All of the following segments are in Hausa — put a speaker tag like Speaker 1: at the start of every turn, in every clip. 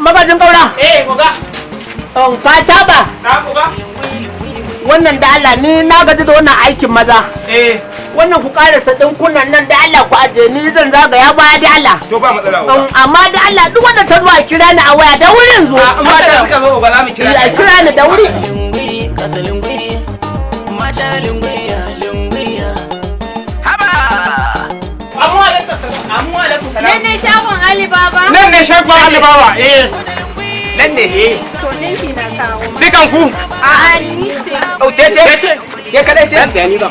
Speaker 1: Magajin kaura.
Speaker 2: Eh, oga.
Speaker 1: Ka taba.
Speaker 2: Na, oga.
Speaker 1: Wannan da Allah, ni na gaji da wannan aikin maza.
Speaker 2: Eh.
Speaker 1: Wannan ku karasa ɗinkunan nan da Allah, ku ajiye, ni zan zagaya baya da Allah.
Speaker 3: To, ba matsala, oga.
Speaker 1: Amma da Allah, duk wanda ta zuwa kira ni a waya da wurin zo.
Speaker 3: Amma da suka zo, oga, za mu kira.
Speaker 1: A kira ni da wuri.
Speaker 4: Lungui, kasa lungui, mata lungui, lungui.
Speaker 2: Haba. Amu alaikum salam. Amu alaikum salam.
Speaker 5: Nan ne shagon Ali Baba?
Speaker 3: Nan ne shagon Alibaba, eh. Nan ne, eh.
Speaker 5: To, ɗinki na kawo.
Speaker 3: Dukan ku?
Speaker 5: A'a, ni ce.
Speaker 3: Oh, ke ce? Ke kadai ce? Dan ni ba.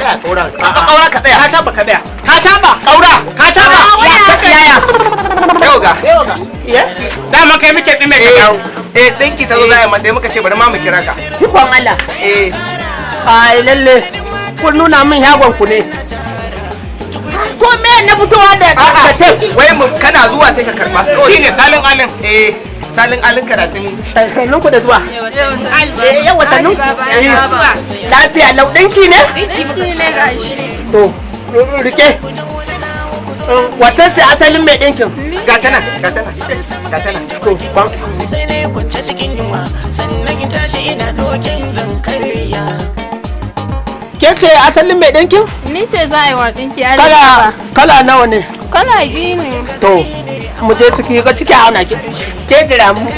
Speaker 3: Tsaya, kaura. A kaura, ka tsaya.
Speaker 2: Ka taba, ka tsaya. Ka taba.
Speaker 3: Kaura.
Speaker 2: Ka taba.
Speaker 5: A waya aka yi.
Speaker 1: Yaya?
Speaker 3: Yau ga.
Speaker 2: Yau ga.
Speaker 1: Iya?
Speaker 2: Dama kai muke tsime ka dawo.
Speaker 3: Eh, dinki ta zo za a yi mata, muka ce bari ma mu kira ka.
Speaker 1: Ikon Allah.
Speaker 3: Eh.
Speaker 1: Ai lalle kun nuna min shagon ku ne. To, me na fitowa da
Speaker 3: A'a,
Speaker 1: da tape?
Speaker 3: wai mu kana zuwa sai ka karba. Kawai.
Speaker 2: Shine salin alin.
Speaker 3: Eh, salin alin karatun.
Speaker 1: Sannun ku da zuwa. Eh, yawa, sannun ku.
Speaker 5: Baba,
Speaker 1: Eh,
Speaker 5: zuwa.
Speaker 1: Lafiya lau, ɗinki ne?
Speaker 5: Ɗinki ne gashi.
Speaker 1: To, rike. Watan sai asalin mai ɗinkin.
Speaker 3: Ga ta nan, ga ta nan. Ga ta nan.
Speaker 1: To, ban.
Speaker 4: Sai na yi kwance cikin yunwa, sannan in tashi ina dokin zan karya.
Speaker 1: Ke ce asalin mai ɗinkin?
Speaker 5: Ni ce za a yi wa ɗinki Ali
Speaker 1: Kala
Speaker 5: Baba.
Speaker 1: Kala nawa ne?
Speaker 5: Kala biyu ne.
Speaker 1: To, mu je ciki, ga ciki a auna ki. Ke jira mu.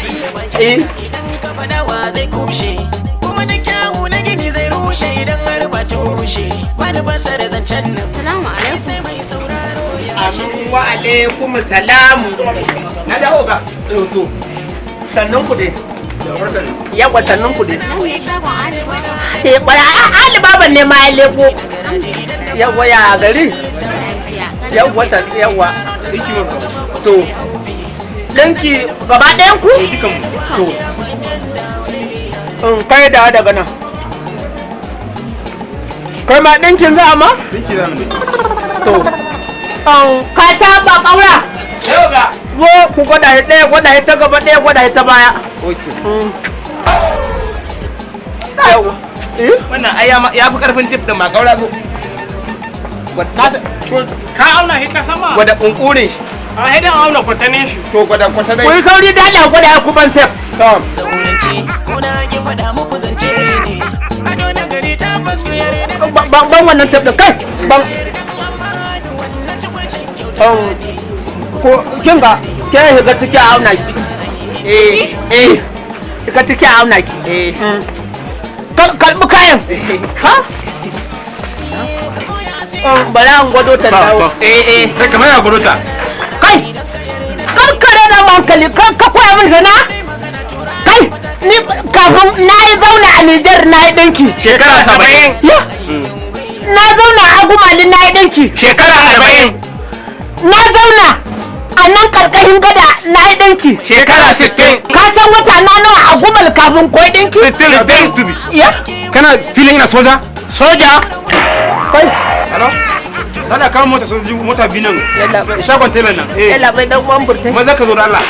Speaker 1: Eh.
Speaker 4: Idan ka faɗa wa zai kushe, kuma da kyawu na gini zai rushe idan har ba tushe. Ba ni fassara zancen nan.
Speaker 5: Salamu alaikum.
Speaker 4: Sai mai sauraro ya
Speaker 1: Amin wa alaikum salamu.
Speaker 3: Na dawo ga.
Speaker 1: To, sannun ku dai. Yawa, sannun ku dai.
Speaker 5: Nan ne shagon Ali Baba?
Speaker 1: Eh, kwara Ali Baban ne ma ya leko. Yawa, ya gari? Yawa, yawa. To, ɗinki gaba ɗayan ku? To, in kai da daga nan. Kai ma ɗinkin za a ma?
Speaker 3: Dinki za mu ne.
Speaker 1: To, ka taɓa, ƙaura.
Speaker 2: Yau ga.
Speaker 1: Zo ku gwada shi, ɗaya gwada shi ta gaba, ɗaya gwada shi ta baya.
Speaker 3: Okay.
Speaker 1: Yawa. Eh?
Speaker 3: Wannan ai ya fi karfin tip din ma, kaura, zo.
Speaker 2: Ka auna shi ta sama.
Speaker 3: Gwada kunkurin shi.
Speaker 2: A hidan auna kwatanin shi.
Speaker 3: To, gwada kwata
Speaker 1: Ku yi sauri da Allah, gwada ku ban tef.
Speaker 4: Zaurance ko na ki faɗa muku zance ne. Ado na gari ta fasku yare da
Speaker 1: Ban wannan tef ɗin kai. Ban.
Speaker 4: wannan tukwacin kyauta ne.
Speaker 1: Ko kin ga ke shiga ciki a auna ki.
Speaker 3: Eh.
Speaker 1: Eh. Shiga ciki a auna ki.
Speaker 3: Eh.
Speaker 1: Karɓi kayan. Ha? Bari an gwado ta dawo.
Speaker 3: Eh eh.
Speaker 6: Kai kamar ya gwado ta.
Speaker 1: Kai! Karkare da hankali, ka koya min sana'a? Kai, ni kafin na yi zauna a Nijar na yi ɗinki.
Speaker 6: Shekara 70.
Speaker 1: Ya! Na zauna a Agumali na yi ɗinki.
Speaker 6: Shekara 40.
Speaker 1: Na zauna a nan karkashin gada na yi ɗinki.
Speaker 6: Shekara 60.
Speaker 1: Ka san wata na nawa a Gumal kafin koyi ɗinki?
Speaker 6: 60, very stupid.
Speaker 1: Ya?
Speaker 6: Kana filin ina soja?
Speaker 1: Soja? Kai,
Speaker 6: Hello? Zana kawo mota sojoji, mota biyu nan.
Speaker 1: Yalla bai.
Speaker 6: Shagon telan nan. Eh.
Speaker 1: Yalla bai, dan uwan burtai.
Speaker 6: Maza ka zo da Allah.